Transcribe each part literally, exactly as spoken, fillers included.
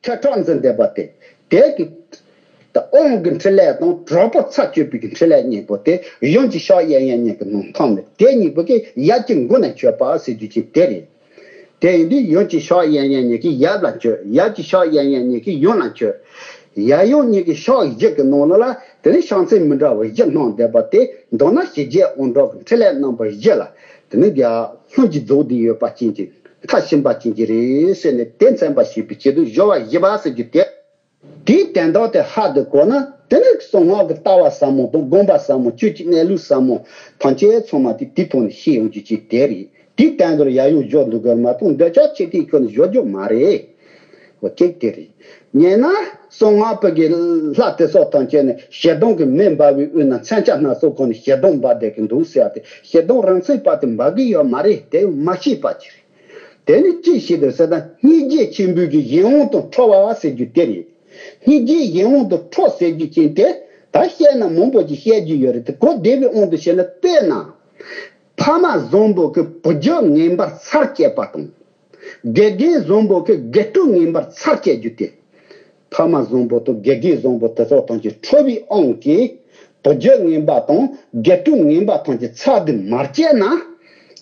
ཁྲ་ཁྲག་འཛིན་བསྡད་པ་དེ། དེ་གི་དབང་གི་འཕྲིན་ལས་དང་གྲོགས་པོ་ཚར་གཅོད་པའི་གི་འཕྲིན་ལས་གཉིས་པོ་དེ་གཞུང་གི་ཕྱག་གཡས་གཡོན་གཉིས་ཀྱི་ནང་ཐོན་ནས། དེ་གཉིས་པོ་གི་ཡབ་ཀྱི་མགོ་ནས་མཆོད་པ་ཟེར་རྒྱུ་ཅིག་དེ་རེད། དེ་ཡིན་དུས་གཞུང་གི་ཕྱག་གཡས་གཡོན་གཉིས་ཀྱིས་ཡབ་ལ་མཆོད། ཡབ་ཀྱི་ཕྱག་གཡས་གཡོན་གཉིས་ཀྱིས་གཞུང་ལ་མཆོད། ཡབ་གཞུང་གཉིས་ཀྱི་ཕྱག་བཞི་གི་ནང་ལོགས་ལ་དེ་ནས་ཕྱག་མཚན་མི་འདྲ་བ་བཞི་སྣང་བསྡད་པ་དེ། མདོར་ན་ཞི་རྒྱས་དབང་དྲག་གི་འཕྲིན་ལས་རྣམ་པ་བཞི་ལ་དེ་ནས་ཀྱང་ལྷུན་གྱིས་རྫོགས་བསྡད་ཡོད་པ་ཅན་གྱི། མཐའ་ཕྱིན་པ་ཅན་གྱི་རེད་ཟེར་ནས། དེ་མཚོན་པར་བྱེད་པའི་ཆེད་དུ་སྦྱོར་བ་བཞི་པ་ཟེར་རྒྱུ་དེ། དེའི་དོན་དག་དེ་ཧ་དུ་གོ་ན། དེ་ནི་གསང་སྔགས་ཀྱི་ལྟ་བ་ཟབ་མོ་དང་སྒོམ་པ་ཟབ་མོ། ཆོས་ཀྱི་གནས་ལུགས་ཟབ་མོ་ཐམས་ཅད་ཚང་མ་དེ་དེའི་ཐོག་ནས་ཤེས་ཡོང་རྒྱུ་ཅིག་དེ་རེད། དེའི་སྟེང་དུ་ཡབ་ཡུམ་བཞུགས་འདུག་གི་མ་གཏོགས། འདོད་ཆགས་ཆེ་ཐིག་ཁྱོན་ནས་བཞུགས་རྒྱུ་མ་རེད། འོ་གཅིག་དེ་རེད། ཉེ་ན་གསང་སྔགས་པ་གི་ལྷ་དེ་ཚོ་ཐམས་ཅད་ནི་ཞེ་སྡང་གི་མེ་འབར་བའི་དབུས་ན་མཚོན་ཆ་སྣ་ཚོགས་ཁོ་ནས་ཞེ་སྡང་འབར་བསྡད་ཀྱི་འདུག་ཟེར་ཏེ། ཞེ་སྡང་རང་མཚན་པ་དེ་འབར་གི་ཡོད་མ་རེད། དེ་མ་ཤེས་པ་ཅིག་རེད། དེ་ནི་ཅི་ཞིག་རེད་ཟེར་ན། སྙིང་རྗེ་ཆེན་པོའི་གི་གཞན་དབང་དུ་ཁྲོ་བ་ཟེར་རྒྱུ་དེ་རེད། སྙིང་རྗེའི་གཞན་དབང་དུ་ཁྲོ་ཟེར་རྒྱུ་ཅན་དེ་ད་བཤད་ན་མང་པོ་ཅིག་བཤད་རྒྱུ་ཡོད་རེད་དེ། གོ་བདེ་བའི་དབང་དུ་བྱས་ན། དཔེར་ན་ཕ་མ་བཟང་པོ་གི་བུ་རྒྱུད་ངན་པར་ཚར་བཅད་པ་དང་། དགེ་རྒན་བཟང་པོ་གི་དགེ་ཕྲུག་ངན་པར་ཚར་བཅད་རྒྱུ་དེ། ཕ་མ་བཟང་པོ་དང་དགེ་རྒན་བཟང་པོ་དེ་ཚོ་ཐམས་ཅད་ཁྲོ་བའི་དབང་གིས་བུ་རྒྱུད་ངན་པ་དང་དགེ་ཕྲུག་ངན་པ་ཐམས་ཅད་ཚར་དུ་མ་བཅད་ན།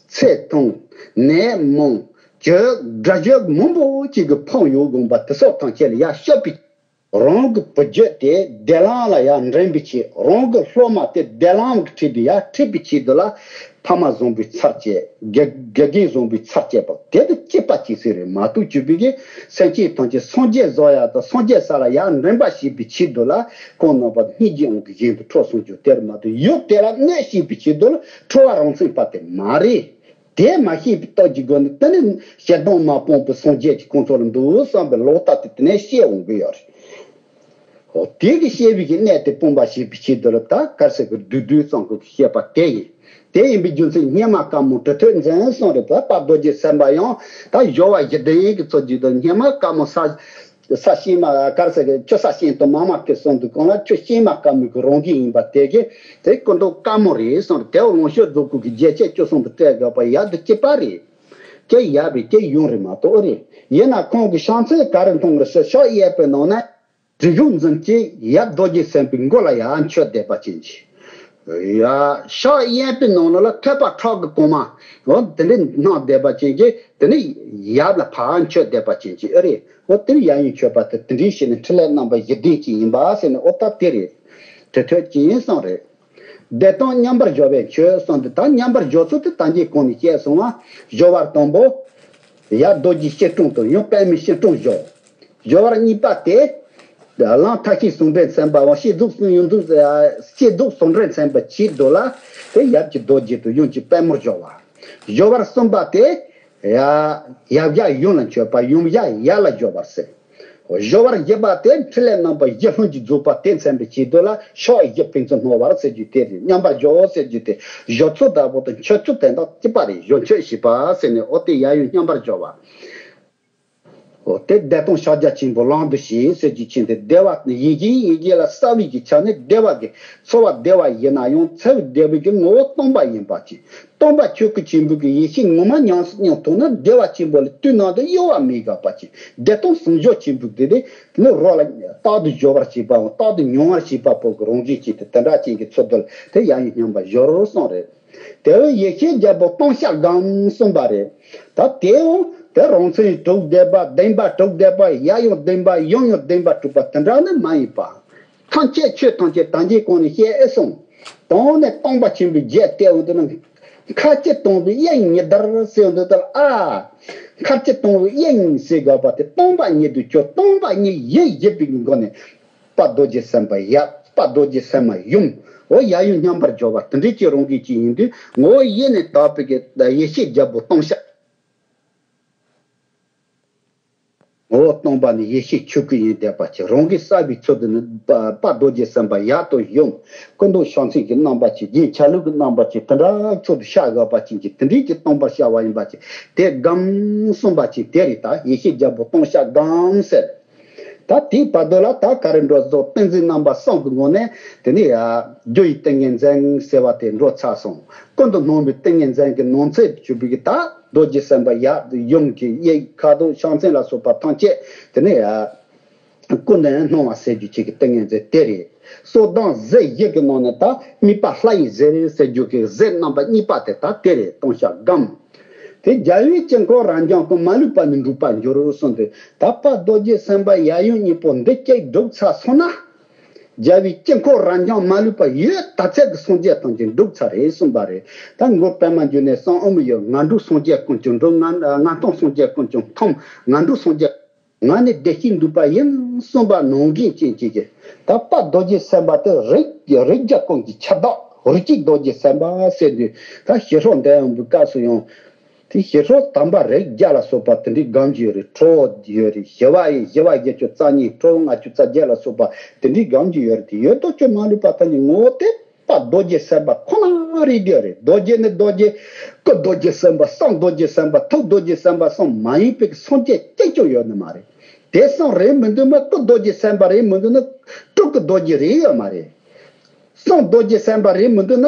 ཚེ་ཐུང་། ནད་མང་། གྱོད་དགྲ་གྱོད་མང་པོ་ཅིག་གི་ཕོག་ཡོང་དགོངས་པ་དེ་སོགས་ཐམས་ཅད་ལ་ཡར་སྐྱོབ་པའི། རང་གི་བུ་རྒྱུད་དེ་བདེ་ལམ་ལ་ཡར་འདྲེན་པའི་ཆེད། རང་གི་སློབ་མ་དེ་བདེ་ལམ་གྱི་ཁྲིད་དུ་ཡར་ཁྲིད་པའི་ཆེད་དུ་ལ། ཕ་མ་བཟང་པོའི་ཚར་བཅད། དགེ་དགེ་རྒན་བཟང་པོའི་ཚར་བཅད་པ་དེ་དང་གཅིག་པ་གཅིག་སྲིད་རེད་མ་གཏོགས། བཅུ་པའི་གི་སེམས་ཅན་ཐམས་ཅད་སངས་རྒྱས་བཟོ་ཡ་དང་སངས་རྒྱས་ས་ལ་ཡར་འདྲེན་པ་བྱེད་པའི་ཆེད་དུ་ལ། ཁོང་རྣམ་པ་སྙིང་རྗེའི་དབང་གིས་གཞན་དུ་ཁྲོ་སོང་རྒྱུ་དེར་མ་གཏོགས། ཡུལ་དེ་ལ་གནོད་བྱེད་པའི་ཆེད་དུ་ལ་ཁྲོ་བ་རང་མཚན་པ་དེ་མ་རེད། དེ་མ་ཤེས་པའི་སྟོབས་ཀྱི་སྒོ་ནས། དེ་ནི་ཞེ་སྡང་མ་སྤངས་པའི་སངས་རྒྱས་ཀྱི་ཁོང་ཚོ་ལ་འདུག་བསམ་པའི་ལོག་ལྟ་དེ་དེ་ནས་སྐྱེ་འོང་གི་ཡོད་རེད། འོ་དེ་གི་སྐྱེ་བའི་གི་གནས་དེ་སྤོང་བ་བྱེད་པའི་ཆེད་དུ་ལ། ད་ག་རེ་ཟེར་གི། བསྡུས་བསྡུས་ཙམ་གི་བཤད་པ་དེ་ཡིན། དེ་ཡིན་པའི་རྒྱུ་མཚན་སྙེ་མ་དཀར་མོ་གྲི་ཐོད་འཛིན་གསུངས་རེད། ད་དཔལ་རྡོ་རྗེ་སེམས་དཔའ་ཡང་ད་སྦྱོར་བ་བཞི་ལྡན་གི་ཚུལ་གྱིས་དང་། སྙེ་མ་དཀར་མོ་ས་ས་སྐྱེས་མ། ག་རེ་ཟེར་གི། ཆུ་ས་སྐྱེས་དང་མ་མ་སྐྱེས་གསུངས་འདུག་གོང་ལ། ཆུ་སྐྱེས་མ་དཀར་མོའི་གི་རང་བཞིན་ཡིན་པ་དེ་གི་དེ་སྐུ་མདོག་དཀར་མོ་རེད་གསུངས་རེད། དེ་འོ་ལོངས་སྤྱོད་རྫོགས་སྐུ་གི་རྒྱས་བཤད་བཅུ་གསུམ་དུ་བཀྲལ་དགོས་པ་ཡག་ཏུ་སྐྱེས་པ་རེད། སྐྱེ་ཡག་པའི་སྐྱེ་ཡོང་རེད་མ་གཏོགས། ཨེ་རེད། ཡིན་ན་ཁོང་གི་ཕྱག་མཚན་ག་རེ་མཐོང་རེད་ཟེར། ཕྱག་གཡས་པའི་ནང་ན་གྲི་གུག་འཛིན་བྱས་ཡབ་རྡོ་རྗེ་སེམས་དཔའི་མགོ་ལ་ཡར་མཆོད་བསྡད་པ་ཅན་གྱི། ཡ། ཕྱག་གཡོན་པའི་ནང་ལོགས་ལ་ཐོད་པ་ཁྲག་གི་གོང་མ། འོ་དེ་འདྲའི་སྣང་བསྡད་པ་ཅན་གྱི། དེ་ནི་ཡབ་ལ་ཕར་མཆོད་བསྡད་པ་ཅན་གྱི། ཨེ་རེད། འོ་དེ་ནི་ཡབ་ཡུམ་མཆོད་པ་དེ་དེ་འདྲའི་བྱས་ནས་འཕྲིན་ལས་རྣམ་པ་བཞི་ལྡན་ཅིག་ཡིན་པ་ཟེར་ནས། འོ་ད་དེ་རེད། གྲི་ཐོད་ཅིག་ཡིན་གསུངས་རེད། བདེ་སྟོང་མཉམ་པར་སྦྱོར་བས་མཆོད་གསུངས་ཏེ། ད་མཉམ་པར་སྦྱོར་ཚུལ་དེ་ད་གིན་གོང་ནས་བཤད་སོང་བ། སྦྱོར་བ་དང་པོ། ཡབ་རྡོ་རྗེ་སྐྱིལ་ཀྲུང་དང་ཡུམ་པདྨའི་སྐྱིལ་ཀྲུང་སྦྱོར། སྦྱོར་བ་གཉིས་པ་དེ། ལམ་མཐའ་བཞིའི་ཟུང་འབྲེལ་མཚོན་པའམ། བསྐྱེད་རྫོགས་གསུམ་ཡོངས་རྫོགས། བསྐྱེད་རྫོགས་ཟུང་འབྲེལ་མཚོན་པའི་ཆེད་དུ་ལ། དེ་ཡབ་ཀྱི་རྡོ་རྗེ་དང་ཡུམ་གྱི་པད་མོར་སྦྱོར་བ། སྦྱོར་བ་གསུམ་པ་དེ། ཡ། ཡབ་བཞག་ཡུམ་ལ་མཆོད་པ། ཡུམ་བཞག་ཡབ་ལ་སྦྱོར་བར་ཟེར། སྦྱོར་བ་བཞི་པ་དེ་འཕྲིན་ལས་རྣམ་པ་བཞི་ལྷུན་གྱིས་རྫོགས་པ་དེ་མཚོན་པའི་ཆེད་དུ་ལ། ཕྱག་བཞི་ཕན་ཚུན་སྣང་བར་ཟེར་རྒྱུ་དེ་རེད། མཉམ་པར་སྦྱོར་ཟེར་རྒྱུ་དེ། སྦྱོར་ཚུལ་ལྟ་བུ་དང་མཆོད་ཚུལ་དོན་དག་གཅིག་པ་རེད། སྦྱོར་མཆོད་བྱེད་པ་ཟེར་ནས། འོ་དེ་ཡབ་ཡུམ་མཉམ་པར་སྦྱོར་བ། འོ་དེ་བདེ་སྟོང་ཕྱག་རྒྱ་ཆེན་པོ་ལམ་དུ་བྱེད་ཟེར་རྒྱུ་ཅན་དེ། བདེ་བ་ཡིན་གྱི་ཡིན་གྱི་ལ། རྩ་བའི་གི་ཆ་ནས་བདེ་བ་གི་འཚོ་བ་བདེ་བ་ཡིན་ན་ཡང་། འཚོ་བའི་བདེ་བའི་གི་ངོ་བོ་སྟོང་པ་ཡིན་པ་ཅིག་སྟོང་པ་ཆོས་སྐུ་ཆེན་པོའི་གི་ཡེ་ཤེས་ངོ་མ་ཉམས་སུ་མྱོང་ཐུབ་ན། བདེ་བ་ཆེན་པོ་ལ་དུས་ནམ་དུ་གཡོ་བ་མི་དགོས་པ་ཅིག་བདེ་སྟོང་ཟུང་འཇུག་ཆེན་པོའི་དེ་དེ་ནི་རོ་ལ་རྟག་ཏུ་སྦྱོར་བར་བྱེད་པའམ། རྟག་ཏུ་མྱོང་བར་བྱེད་པ་པོ་གི་རང་བཞིན་ཅན་དེ། དེ་འདྲ་ཅན་གྱི་ཚུལ་དུ་དེ་ཡབ་ཡུམ་མཉམ་པར་སྦྱོར་གསུངས་རེད། དེ་བས་ཡེ་ཤེས་རྒྱལ་པོ་སྟོང་ཕྱག་སྒོམ་གསུངས་པ་རེད། ད་དེ་འོ་དེ་རང་མཚན་དྲུག་བསྡད་པ། བདེན་པ་དྲུག་བསྡད་པ། ཡབ་ཡུམ་བདེན་པ། ཡུམ་ཡང་བདེན་པ་གྲུབ་པ་དེ་འདྲ་ནི་མ་ཡིན་པ། ཐམས་ཅད་ཆོས་ཐམས་ཅད་ད་གིན་གོང་ནས་བཤད་ཨེ་སོང་། དོན་ནི་སྟོང་པ་ཆེན་པོའི་རྒྱས་བསྟན་འོ་དེ་ནི། མཁའ་སྤྱི་སྟོང་པའི་དབྱིངས་ཉིད་དར་ཟེར་འོ་དེ་ལྟར་ཨ། མཁའ་སྤྱི་སྟོང་པའི་དབྱིངས་ཟེར་དགོས་པ་དེ་སྟོང་པ་ཉིད་དུ་གྱུར། སྟོང་པ་ཉིད་ཡེ་ཡིན་པའི་སྒོ་ནས། དཔལ་རྡོ་རྗེ་སེམས་དཔའ་ཡབ། དཔལ་རྡོ་རྗེ་སེམས་དཔའ་ཡུམ། འོ་ཡབ་ཡུམ་མཉམ་པར་སྦྱོར་བ་དེ་འདྲའི་ཅིག་རང་གི་ཅིག་ཡིན་དུས། ངོ་བོ་ཡེ་ནས་དག་པའི་གི་ཡེ་ཤེས་རྒྱལ་པོ་སྟོང་ཕྱག་ངོ་བོ་སྟོང་པ་ནི་ཡེ་ཤེས་ཆོས་སྐུ་ཡིན་བསྡད་པ་ཅིག་རང་གི་རྩ་བའི་ཚུལ་དུ་ནི་དཔལ་རྡོ་རྗེ་སེམས་དཔའ་ཡབ་དང་ཡུམ། སྐུ་མདོག་ཕྱག་མཚན་གྱི་རྣམ་པ་ཅིག་རྒྱན་ཆ་ལུགས་ཀྱི་རྣམ་པ་ཅིག་དེ་འདྲ་ཚུལ་དུ་ཤར་དགོས་པ་ཅན་གྱི་དེ་འདྲའི་ཅིག་སྟོང་པར་ཤར་བ་ཡིན་པ་ཅིག་དེ་སྒོམ་གསུངས་པ་ཅིག་དེ་རེད། ད་ཡེ་ཤེས་རྒྱལ་པོ་སྟོང་ཕྱག་སྒོམ་ཟེར། ད་དེའི་བར་དུ་ལ་ད་ག་རེ་འགྲོ་ཟེར། ཏིང་འཛིན་རྣམ་པ་གསུམ་གྱི་ངོ་ནས་དེ་ནས་ཡ། རྒྱུ་ཡི་ཏིང་ངེ་འཛིན་ཟེར་བ་དེ་འགྲོ་ཚར་སོང་། ཀུན་ཏུ་སྣང་བའི་ཏིང་ངེ་འཛིན་གྱི་ནང་ཚན་བཅུ་པའི་གི་ད་རྡོ་རྗེ་སེམས་དཔའ་ཡབ་ཡུམ་གྱི་དབྱིངས་ཁ་དོག་ཕྱག་མཚན་ལ་སོགས་པ་ཐམས་ཅད་དེ་ནས་ཡ། ཀུན་ནས་སྣང་བ་ཟེར་རྒྱུ་ཅིག་གི་ཏིང་ངེ་འཛིན་དེ་རེད། སོ་བདག་གཟེར་བཞི་གི་ནང་ནས་ད་དམིགས་པ་ལྷ་ཡི་གཟེར་ཟེར་རྒྱུ་གི་གཟེར་རྣམ་པ་གཉིས་པ་དེ་ད་དེ་རེད། ལྟུང་བཤགས་སྒོམ། དེ་རྒྱལ་བའི་དཀྱིལ་འཁོར་རབ་འབྱམས་ཀུན། མ་ལུས་པ་ནི་འགྲུབ་པར་འགྱུར་གསུངས་ཏེ། ད་དཔལ་རྡོ་རྗེ་སེམས་དཔའ་ཡབ་ཡུམ་གཉིས་པོ་འདི་གཅིག་སྒྲུབ་ཚར་སོང་ན། རྒྱལ་བའི་དཀྱིལ་འཁོར་རབ་འབྱམས་མ་ལུས་པ་ཡོད་ད་ཚད་ཀྱི་སངས་རྒྱས་ཐམས་ཅད་འགྲུབ་ཚར་རེད་གསུངས་པ་རེད། ད་མགུར་པད་མ་འགྱུར་ནས་གསུངས་ཨོ་མི་ཡོད། ང་འགྲོ་སངས་རྒྱས་ཀུན་ཀྱང་འགྲོ། ང་ང་ལྟུང་སངས་རྒྱས་ཀུན་ཀྱང་ལྟུང་། ང་འགྲོ་སངས་རྒྱས། ང་ནི་བདེ་སྐྱིད་འདོད་པ་ཡིན་གསུངས་པ་ནང་བཞིན་ཅན་གཅིག་གིས། ད་དཔལ་རྡོ་རྗེ་སེམས་དཔའ་དེ་རིགས་རིགས་བརྒྱ་ཀུན་གྱི་ཁྱབ་བདག་རིགས་ཀྱི་རྡོ་རྗེ་སེམས་དཔའ་ཟེར་དུས། ད་ཞི་ཁྲོ་འདོན་ཡོང་བའི་སྐབས་སུ་ཡང་། དེ་ཞི་ཁྲོ་དམ་པ་རིགས་བརྒྱ་ལ་སོགས་པ་དེ་འདྲའི་སྒོམ་རྒྱུ་ཡོད་རེད། ཁྲོ་བོ་ཡོད་རེད། ཞི་བ་ཡི་ཞི་བ་བརྒྱད་ཅུ་རྩ་གཉིས། ཁྲོ་བོ་ལྔ་བཅུ་རྩ་བརྒྱད་ལ་སོགས་པ་དེ་འདྲའི་སྒོམ་རྒྱུ་ཡོད་རེད། དེ་ཡོད་དོ་ཅོག་མ་ལུས་པ་ཐམས་ཅད་ངོ་བོ་དེ། པ་རྡོ་རྗེ་སེམས་དཔའ་ཁོ་ན་རེད་རྒྱུ་རེད། རྡོ་རྗེ་ནི་རྡོ་རྗེ། སྐུ་རྡོ་རྗེ་སེམས་དཔའ། གསུང་རྡོ་རྗེ་སེམས་དཔའ། ཐུགས་རྡོ་རྗེ་སེམས་དཔའ་སོགས་མ་ཡིན་པའི་སངས་རྒྱས་གཅིག་ཀྱང་ཡོད་ནི་མ་རེད། དེ་གསུམ་རེད་མི་འདུག་ན། སྐུ་རྡོ་རྗེ་སེམས་དཔའ་རེད་མི་འདུག་ན། སྤྲུལ་སྐུ་རྡོ་རྗེ་རེད་ཡོད་མ་རེད། གསུང་རྡོ་རྗེ་སེམས་དཔའ་རེད་མི་འདུག་ན།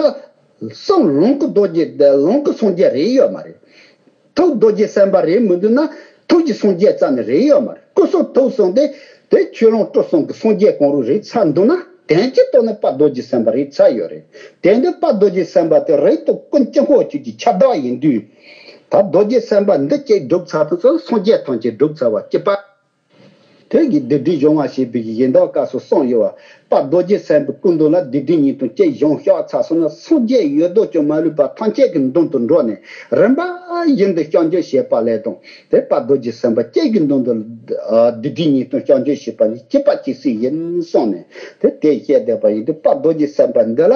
གསུང་ལོངས་སྐུ་རྡོ་རྗེ། ལོངས་སྐུ་སངས་རྒྱས་རེད་ཡོད་མ་རེད། ཐུགས་རྡོ་རྗེ་སེམས་དཔའ་རེད་མི་འདུག་ན། ཐུགས་ཀྱི་སངས་རྒྱས་རྩ་ནས་རེད་ཡོད་མ་རེད། སྐུ་གསུང་ཐུགས་གསུམ་དེ། དེ་ཆོས་ལོངས་སྤྲུལ་གསུམ་གྱི་སངས་རྒྱས་གང་རུང་རེད་ཚར་འདུག་ན། དོན་གྱི་ཐོག་ནས་དཔལ་རྡོ་རྗེ་སེམས་དཔའ་རེད་ཚར་ཡོད་རེད། དེ་འདི་དཔལ་རྡོ་རྗེ་སེམས་དཔའ་དེ་རིགས་དང་ཀུན་དཀྱིལ་འཁོར་བཅུ་གི་ཁྱབ་བདག་ཡིན་དུས། ད་རྡོ་རྗེ་སེམས་དཔའ་འདི་གཅིག་སྒྲུབ་ཚར་དུས་སོ་སངས་རྒྱས་ཐམས་ཅད་སྒྲུབ་ཚར་བ་གཅིག་པ། དེ་གི་སྡིག་སྒྲིབ་སྦྱོང་བ་ཞེས་པའི་གཞན་དག་སྐབས་སུ་གསུངས་ཡོད་པ། དཔལ་རྡོ་རྗེ་སེམས་དཔའི་སྐུ་མདུན་ལ་སྡིག་སྒྲིབ་ཉེས་ལྟུང་གཅིག་སྦྱོང་བཤགས་ཚར་སོང་ན། སངས་རྒྱས་ཡོད་དོ་ཅོག་མ་ལུས་པ་ཐམས་ཅད་ཀྱི་མདུན་དུ་འགྲོ་ནས། རིམ་པ་བཞིན་དུ་སྐྱབས་འཇུག་བྱེད་པ་ལས་དང་། དེ་དཔལ་རྡོ་རྗེ་སེམས་དཔའ་གཅིག་གི་མདུན་དུ་སྡིག་སྒྲིབ་ཉེས་ལྟུང་སྐྱབས་འཇུག་བྱེད་པ་ནི་གཅིག་པ་གཅིག་སྲིད་ཡིན་གསུངས་ནས། དེ་དེ་བཤད་བསྡད་པ་ཡིན་དུས། དཔལ་རྡོ་རྗེ་སེམས་དཔའ་འདི་ལ་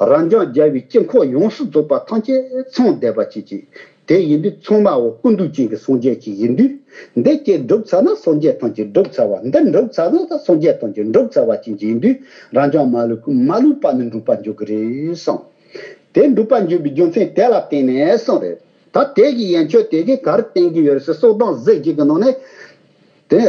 རབ་འབྱམས་རྒྱལ་བའི་དཀྱིལ་འཁོར་ཡོངས་སུ་རྫོགས་པ་ཐམས་ཅད་ཚང་བསྡད་པ་ཅིག་ཅིག་དེ་ཡིན་དུས་ཚང་མ་འོ་ཀུན་འདུས་ཅན་གྱི་སངས་རྒྱས་ཅིག་ཡིན་དུས། འདི་གཅིག་སྒྲུབ་ཚར་ན་སངས་རྒྱས་ཐམས་ཅད་སྒྲུབ་ཚར་བ། འདི་སྒྲུབ་ཚར་ན་ད་སངས་རྒྱས་ཐམས་ཅད་སྒྲུབ་ཚར་བ་ཅིག་ཡིན་དུས། རབ་འབྱམས་མ་ལུས་མ་ལུས་པ་ནི་འགྲུབ་པར་འགྱུར་གྱི་རེད་གསུངས། དེ་འགྲུབ་པར་འགྱུར་བའི་རྒྱུ་མཚན་དེ་ལ་བརྟེན་ནས་གསུངས་རེད། ད་དེ་གི་ཡན་ཆོད་དེ་གི་ག་རེ་བསྟན་གྱི་ཡོད་རེད་ཟེར། སོ་བདག་གཟེར་བཞི་གི་ནང་ནས། དེ།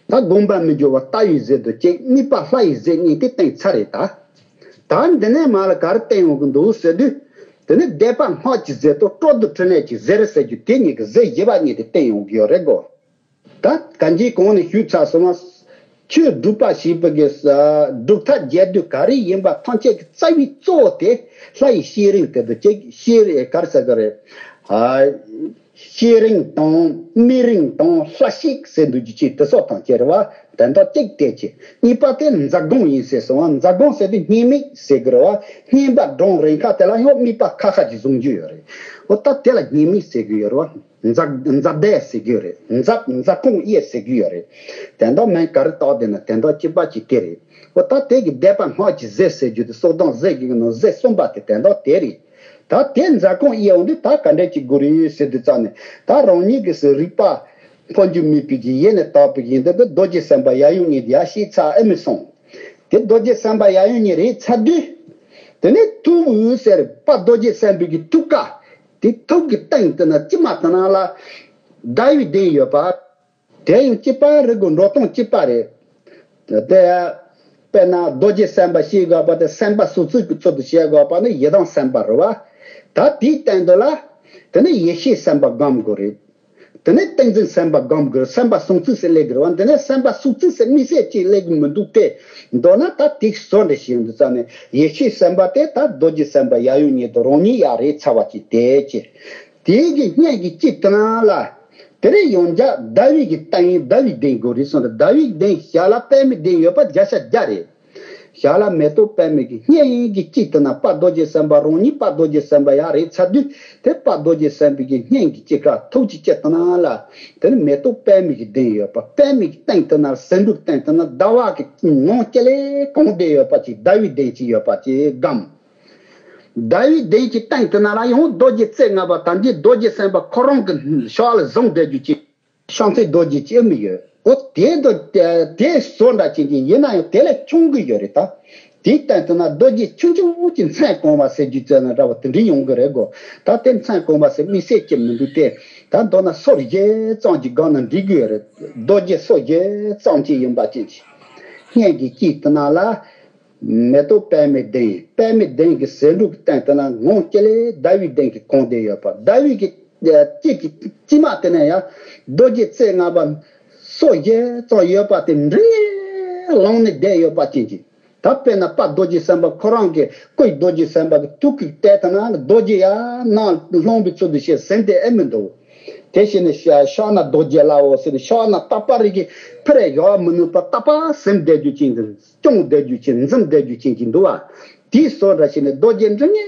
ད་སྒོམ་པ་མི་འགྱུར་བ་ལྟ་བའི་གཟེར་དང་གཅིག་དམིགས་པ་ལྷ་ཡི་གཟེར་གཉིས་དེ་བསྟན་ཚར་རེད་ད། ད་འདི་ནས་མར་ལ་ག་རེ་བསྟན་ཡོང་གི་འདུག་ཟེར་དུས། དེ་ནི་བཟླས་པ་སྔགས་ཀྱི་གཟེར་དང་སྤྲོ་བསྡུ་ཕྲིན་ལས་ཀྱི་གཟེར་ཟེར་རྒྱུ་དེ་གཉིས་ཀྱི་གཟེར་བཞི་པ་གཉིས་དེ་བསྟན་ཡོང་གི་ཡོད་རེད་གོ། ད་གང་ཅིའི་གོང་ནས་ཞུས་ཚར་སོང་བ། ཆོས་སྒྲུབ་པ་ཞེས་པའི་གི་ས་སྒྲུབ་ཐབས་རྒྱས་བསྡུས་ག་རེ་ཡིན་པ་ཐམས་ཅད་ཀྱི་རྩ་བའི་གཙོ་བོ་དེ་ལྷ་ཡི་ཤེས་རིག་དེ་དང་གཅིག་ཤེས་རིག་ག་རེ་ཟེར་གི་རེད། ཨ། ཤེས་རིག་དང་དམིགས་རིག་དང་ལྷ་ཤེས་ཟེར་འདུག་རྒྱུ་ཅིག་དེ་སོགས་དང་བཅས་རེད་བ། དོན་དག་གཅིག་དེ་ཅི། གཉིས་པ་དེ་འཛག་སྒོམ་ཡིན་ཟེར་སོང་བ། འཛག་སྒོམ་ཟེར་དུས་བསྙེན་དམིགས་ཟེར་གི་རེད་བ། བསྙེན་པ་སྒྲུབ་རན་ཁ་དེ་ལ་ཡང་དམིགས་པ་ཁ་ཁ་ཅིག་བཟུང་རྒྱུ་ཡོད་རེད། འོ་ད་དེ་ལ་བསྙེན་དམིགས་ཟེར་གི་ཡོད་རེད་བ། འཛག་འཛག་བསྡད་ཟེར་གི་ཡོད་རེད། འཛག་འཛག་སྒོམ་དབྱེ་ཟེར་གི་ཡོད་རེད། དོན་དག་མིང་ག་རེ་བཏགས་བསྡད་ན་དོན་དག་གཅིག་པ་གཅིག་དེ་རེད། འོ་ད་དེ་གི་བཟླས་པ་སྔགས་ཀྱི་གཟེར་ཟེར་རྒྱུ་དེ་སོ་བདག་གཟེར་བཞི་གི་ནང་གཟེར་གསུམ་པ་དེ་དོན་དག་དེ་རེད། ད་དེ་འཛག་སྒོམ་དབྱེ་འོང་དུས་ད་ག་འདྲ་ཅིག་དགོས་རེད་ཟེར་དུས་ཙམ་ནས། ད་རང་ཉིད་ཀྱི་སེམས་རིག་པ་འཕོ་འགྱུར་མེད་པའི་གི་ཡེ་ནས་དག་པའི་གི་འདི་དུ་རྡོ་རྗེ་སེམས་དཔའ་ཡབ་ཡུམ་གཉིས་དེ་ཡར་ཤེས་ཚར་ཨེ་མི་སོང་། དེ་རྡོ་རྗེ་སེམས་དཔའ་ཡབ་ཡུམ་གཉིས་རེད་ཚར་དུས། དེ་ནས་ཐུགས་འོད་ཟེར་དཔལ་རྡོ་རྗེ་སེམས་དཔའི་གི་ཐུགས་ཀ། དེ་ཐུགས་ཀྱི་སྟེང་དུ་ན་དཀྱིལ་མ་དེ་ནང་ལ་ཟླ་བའི་གདན་ཡོད་པ། དེ་ཡང་གཅིག་པ་རེད་གོ། འགྲོ་སྟངས་གཅིག་པ་རེད། དེ། དཔེར་ན་རྡོ་རྗེ་སེམས་དཔའ་ཞེས་དགོས་པ་དེ་སེམས་དཔའ་སོ་སོའི་གི་ཚུལ་དུ་བཤད་དགོས་པ་ནི་ཡི་དམ་སེམས་དཔའ་རེད་བ། ད་དེའི་སྟེང་དུ་ལ། དེ་ནི་ཡེ་ཤེས་སེམས་དཔའ་སྒོམ་དགོས་རེད། དེ་ནས་ཏིང་འཛིན་སེམས་དཔའ་སྒོམ་དགོས། སེམས་དཔའ་སོ་སོའི་སུ་སླེབས་དགོས་རེད་བ། འདི་ནས་སེམས་དཔའ་སོ་སོའི་སུ་དམིགས་བསལ་གཅིག་སླེབས་ཀྱི་མི་འདུག་སྟེ། མདོར་ན་ད་དེ་བཟོ་འདྲ་ཞིག་འདུག་ཙང་ནས་ཡེ་ཤེས་སེམས་དཔའ་དེ་ད་རྡོ་རྗེ་སེམས་དཔའ་ཡབ་ཡུམ་གཉིས་དང་རང་ཉིད་ཡང་རེད་ཚར་བ་ཅིག་དེ་ཅི། དེའི་གི་སྙན་གྱི་དཀྱིལ་དེ་ནང་ལ། དེ་རེད་ཡང་བསྐྱར་ཟླ་བའི་གི་སྟེང་ཟླ་བའི་གདན་དགོས་རེད་གསུངས་ཏེ། ཟླ་བའི་གདན་ཞལ་ལ་པདྨའི་གདན་ཡོད་པ་བརྒྱ་ཆ་བརྒྱ་རེད། ཞལ་ལ་མེ་ཏོག་པདྨའི་གི་སྙན་གྱི་དཀྱིལ་དེ་ན་དཔལ་རྡོ་རྗེ་སེམས་དཔའ་རང་ཉིད་དཔལ་རྡོ་རྗེ་སེམས་དཔའ་ཡང་རེད་ཚར་དུས། དེ་དཔལ་རྡོ་རྗེ་སེམས་དཔའི་གི་སྙན་གྱི་དཀྱིལ་ཀ་ཐུགས་ཀྱི་དཀྱིལ་དེ་ནང་ལ། དེ་ནི་མེ་ཏོག་པདྨའི་གི་གདན་ཡོད་པ། པདྨའི་གི་སྟེང་དེ་ན་ཟེའུ་འབྲུ་སྟེང་དེ་ན་ཟླ་བ་གི་ངང་ཅི་ལེ་གང་བསྡད་ཡོད་པ་ཅིག་ཟླ་བའི་གདན་ཅིག་ཡོད་པ་ཅིག་སྒོམ། ཟླ་བའི་གདན་གྱི་སྟེང་དེ་ན་ལ་ཡང་རྡོ་རྗེ་རྩེ་ལྔ་པ་དམ་རྗེ་རྡོ་རྗེ་སེམས་དཔའ་ཁོ་རང་གི་ཕྱག་ལ་བཟུང་བསྡད་རྒྱུ་ཅིག་ཤོང་ཚེ་རྡོ་རྗེ་ཅི་མི་ཡོད། འོ་དེ་དང་དེ་བཟོ་འདྲ་ཅན་གྱི་ཡིན་ན་ཡང་དེ་ལས་ཆུང་གི་ཡོད་རེད་ད། དེའི་སྟེང་དུ་ན་རྡོ་རྗེ་ཆུང་ཆུང་གི་མཚན་གོང་མ་ཟེར་རྒྱུ་ཙམ་ན་འདྲ་བ་དེ་འདྲ་ཡོང་གི་རེད་གོ། ད་དེ་མཚན་གོང་མ་ཟེར་དམིགས་བསལ་གྱི་མི་འདུག་སྟེ། ད་མདོར་ན་སོར་བཞི་ཙམ་གྱི་སྒང་ན་འགྲིག་གི་ཡོད་རེད། རྡོ་རྗེ་སོར་བཞི་ཙམ་གྱི་ཡིན་པ་ཅན་གྱི། སྙན་གྱི་དཀྱིལ་དུ་ན་ལ། མེ་ཏོག་པདྨའི་གདན། པདྨའི་གདན་གྱི་ཟེའུ་འབྲུ་གི་སྟེང་དུ་ན་ངང་ཅི་ལེ་ཟླ་བའི་གདན་གྱི་གང་བསྡད་ཡོད་པ། ཟླ་བའི་གི་དཀྱིལ་གྱི་དཀྱིལ་མ་དེ་ན་ཡང་རྡོ་རྗེ་རྩེ་ལྔ་པ། སོ་བཞི་ཙམ་ཡོད་པ་དེ་འབྲིང་ངེ་ལངས་ནས་བསྡད་ཡོད་པ་ཅན་གྱི། ད་དཔེར་ན་དཔལ་རྡོ་རྗེ་སེམས་དཔའ་ཁོ་རང་གི་སྐུ་རྡོ་རྗེ་སེམས་དཔའ་གི་ཐུགས་ཀྱི་གཏད་དེ་ན་རྡོ་རྗེ་ཡར་ནང་ལྷུང་བའི་ཚུལ་དུ་བྱས་ཟིན་ཏེ་ཨེ་མི་འདུག་དེ་བཞིན་ནི་ཤ་ཤ་ན་རྡོ་རྗེ་ལའོ་ཟེར་ནས་ཤ་ན་རྟག་པ་རིག་གི་ཕི་རེ་ཡོང་མི་ནུས་པ་རྟག་པ་ཟིན་བསྡད་རྒྱུ་ཅན་དུ་སྐྱོང་བསྡད་རྒྱུ་ཅན་འཛིན་བསྡད་རྒྱུ་ཅན་གྱི་འདུག་བ། དེའི་སོ་འདྲ་བྱས་ནས་རྡོ་རྗེ་འབྲིང་ངེ་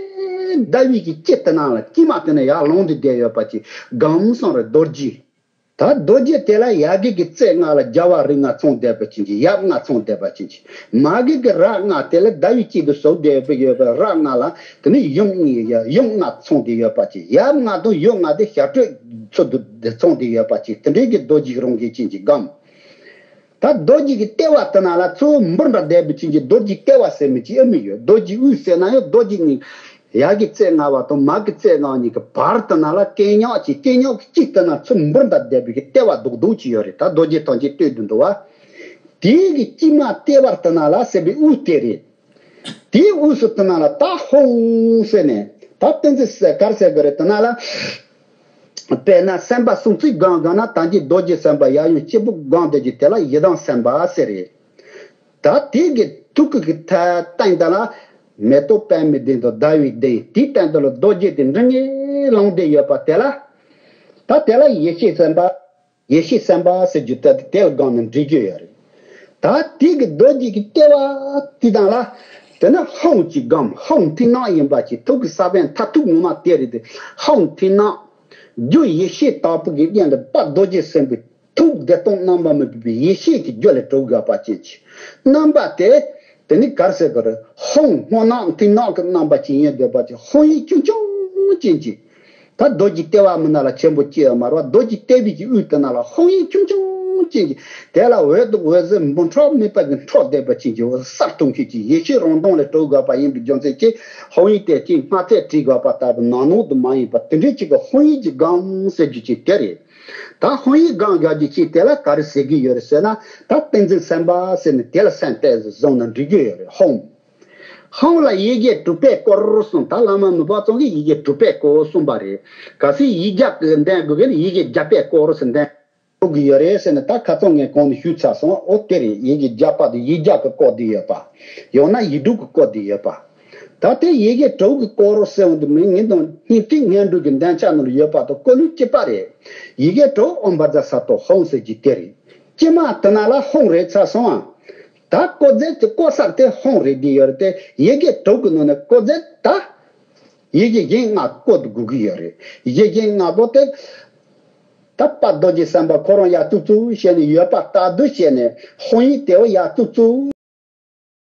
ཟླ་བའི་གི་དཀྱིལ་དེ་ནང་ལ་དཀྱིལ་མ་དེ་ན་ཡར་ལངས་ཏེ་བསྡད་ཡོད་པ་ཅིག་གམ་སོང་རེ་རྡོ་རྗེ། ད་རྡོ་རྗེ་དེ་ལ་ཡ་གི་གི་རྩེ་ལྔ་ལ་རྒྱལ་བ་རིགས་ལྔ་ཚང་བསྡད་པ་ཅན་གྱི་ཡབ་ལྔ་ཚང་བསྡད་པ་ཅན་གྱི་མ་གི་གི་རྭ་ལྔ་དེ་ལ་ཟླ་བའི་དཀྱིལ་དུ་ཟུག་བསྡད་པའི་ཡོད་པའི་རྭ་ལྔ་ལ་དེ་ནི་ཡུམ་གཉིས་ཡ་ཡུམ་ལྔ་ཚང་བསྡད་ཡོད་པ་ཅན་ཡབ་ལྔ་དང་ཡུམ་ལྔ་དེ་ཞབས་ཁྲ་ཚུལ་དུ་ཚང་བསྡད་ཡོད་པ་ཅན་དེ་འདྲའི་གི་རྡོ་རྗེ་རང་གི་ཅན་གྱི་སྒམ། ད་རྡོ་རྗེ་གི་ལྟེ་བ་དེ་ན་ལ་ཚུར་འབུར་འདྲ་བསྡད་པའི་ཅན་གྱི་རྡོ་རྗེ་ལྟེ་བ་ཟེར་མི་ཅིག་ཨེ་མི་ཡོད། རྡོ་རྗེ་དབུས་ཟེར་ན་ཡང་རྡོ་རྗེ་གཉིས། ཡ་གི་རྩེ་ལྔ་བ་དང་མ་གི་རྩེ་ལྔ་བ་གཉིས་ཀྱི་བར་དེ་ན་ལ་སྐེ་ཉག་ཅིག་སྐེ་ཉག་གི་གཅིག་དེ་ན་ཚུར་འབུར་འདྲ་བསྡད་པའི་གི་ལྟེ་བ་རྡོག་རྡོག་ཅིག་ཡོད་རེད། ད་རྡོ་རྗེ་ཐམས་ཅད་སྟོད་དུ་འདུག་བ། དེའི་གི་དཀྱིལ་མ་ལྟེ་བར་དེ་ན་ལ་ཟེར་བའི་དབུས་དེ་རེད། དེའི་དབུས་སུ་དེ་ན་ལ་ད་ཧཱུྃ་ཟེར་ནས་ད་བསྟན་འཛིན་གར་ཟེར་གི་རེད་དེ་ན་ལ། དཔེར་ན་སེམས་དཔའ་སྲོག་རྩོལ་སྒང་ག་ན་ད་གིན་རྡོ་རྗེ་སེམས་དཔའ་ཡབ་ཡུམ་གཅིག་པུ་སྒང་དེ་གི་དེ་ལ་ཡི་དམ་སེམས་དཔའ་ཟེར་རེད། ད་དེ་གི་ཐུགས་ཀྱི་ཐ་སྟེང་དེ་ལ་མེ་ཏོག་པདྨའི་གདན་དང་ཟླ་བའི་གདན་དེའི་སྟེང་དུ་ལ་རྡོ་རྗེ་དེ་འབྲིང་ངེ་ལངས་བསྡད་ཡོད་པ་དེ་ལ། ད་དེ་ལ་ཡེ་ཤེས་སེམས་དཔའ། ཡེ་ཤེས་སེམས་དཔའ་ཟེར་རྒྱུ་དེ་དེ་ལ་སྒང་ནས་འབྲི་རྒྱུ་ཡོད་རེད། ད་དེ་གི་རྡོ་རྗེ་གི་ལྟེ་བ་དེ་དང་ལ། དེ་ནི་ཧཱུྃ་གི་སྒམ་ཧཱུྃ་མཐིང་ནག་ཡིན་པ་ཅིག་ཐུགས་ཀྱི་ས་བོན་མཐར་ཐུག་ངོ་མ་དེ་རེད་དེ། ཧཱུྃ་མཐིང་ནག་རྒྱུ་ཡེ་ཤེས་དག་པོ་གི་དབྱིངས་ལ་དཔལ་རྡོ་རྗེ་སེམས་དཔའི་ཐུགས་བདེ་སྟོང་རྣམ་པར་མི་འཕེལ་བའི་ཡེ་ཤེས་ཀྱི་རྒྱུ་ལས་གྲུབ་དགོས་པ་ཅན་གྱི་རྣམ་པ་དེ། དེ་ནི་གར་ཟེར་གི་རེད། ཧཱུྃ་སྔོ་ནག་མཐིང་ནག་གི་རྣམ་པ་ཅན་ཡིན་དགོས་པ་ཅན་ཧཱུྃ་ཡིག་ཆུང་ཆུང་ཅན་གྱི། ད་རྡོ་རྗེ་ལྟེ་བ་མི་ན་ལ་ཆེན་པོ་སྐྱེ་བ་མ་རེད་བ། རྡོ་རྗེ་ལྟེ་བའི་གི་དབུས་དེ་ན་ལ་ཧཱུྃ་ཡིག་ཆུང་ཆུང་ཅན་གྱི་དེ་ལ་འོད་དང་འོད་ཟེར་འབུམ་ཕྲག་མེད་པ་གི་འཕྲོ་བསྡད་པ་ཅན་གྱི་འོད་གསལ་སྟོང་ཤེས་ཀྱི་ཡེ་ཤེས་རང་སྟོང་ལས་གྲུབ་དགོས་པ་ཡིན་པའི་རྒྱུ་མཚན་གྱིས་ཧཱུྃ་ཡིག་དེ་ཅིག་སྔ་ཚད་བྲིས་དགོས་པ་ལྟ་བུ་ནང་ནང་དུ་མ་ཡིན་པ་དེ་འདྲའི་ཅིག་གི་ཧཱུྃ་ཡིག་གི་སྒང་ཟེར་རྒྱུ་ཅིག་དེ་རེད། ད་ཧཱུྃ་ཡིག་སྒང་རྒྱག་རྒྱུ་ཅིག་དེ་ལ་ག་རེ་ཟེར་གི་ཡོད་རེད་ཟེར་ན། ད་བསྟན་འཛིན་སེམས་དཔའ་ཟེར་ནས་དེ་ལ་སེམས་གཏད་བཟུང་ན་འགྲིག་གི་ཡོད་རེད། ཧཱུྃ། ཧཱུྃ་ལ་ཡི་གེ་དྲུག་པས་བསྐོར་གསུངས། ད་བླ་མ་མི་ཕམ་ཚང་གིས་ཡི་གེ་དྲུག་པས་བསྐོར་གསུངས་པ་རེད། གལ་སྲིད་ཡིག་བརྒྱ་གི་འདོན་དགོས་ཀྱི་ན་ཡི་གེ་བརྒྱ་པས་བསྐོར་ཟེར་འདོན་དགོས་ཀྱི་ཡོད་རེད་ཟེར་ནས་ད་ཁ་སང་ངས་གོང་ནས་ཞུས་ཚར་སོང་། འོ་དེ་རེད། ཡི་གེ་བརྒྱ་པ་དེ་ཡིག་བརྒྱ་གིས་བསྐོར་བསྡད་ཡོད་པ། ཡང་ན་ཡིག་དྲུག་གིས་བསྐོར་བསྡད་ཡོད་པ། ད་དེ་ཡི་གེ་དྲུག་གིས་བསྐོར་ཟེར་འོང་དུས་མི་ངན་དང་སྙིང་ཐིག་སྔོན་འགྲོ་གི་འདོན་ཆ་ནང་ལ་ཡོད་པ་དང་སྐོར་ལུགས་གཅིག་པ་རེད། ཡི་གེ་དྲུག་ཨོཾ་བཛྲ་ས་ཏྭ་ཧཱུྃ་ཟེར་གྱི་དེ་རེད། དཀྱིལ་མ་དེ་ན་ལ་ཧཱུྃ་རེད་ཚར་སོང་ཨ། ད་བསྐོར་རྫས་ཀྱི་བསྐོར་ས་དེ་ཧཱུྃ་རེད་བསྡད་ཡོད་རེད་དེ། ཡི་གེ་དྲུག་གི་ནང་ནས་བསྐོར་རྫས་ད། ཡི་གེ་གཞན་ལྔ་བསྐོར་དགོས་ཀྱི་ཡོད་རེད། ཡི་གེ་གཞན་ལྔ་པོ་དེ། ད་དཔལ་རྡོ་རྗེ་སེམས་དཔའ་ཁོ་རང་ཡར་བཙུགས་བཙུགས་བྱས་ནས་ཡོད་པ་ལྟར་དུ་བྱས་ནས་ཧཱུྃ་ཡིག་དེ་བ་ཡར་བཙུགས་བཙུགས།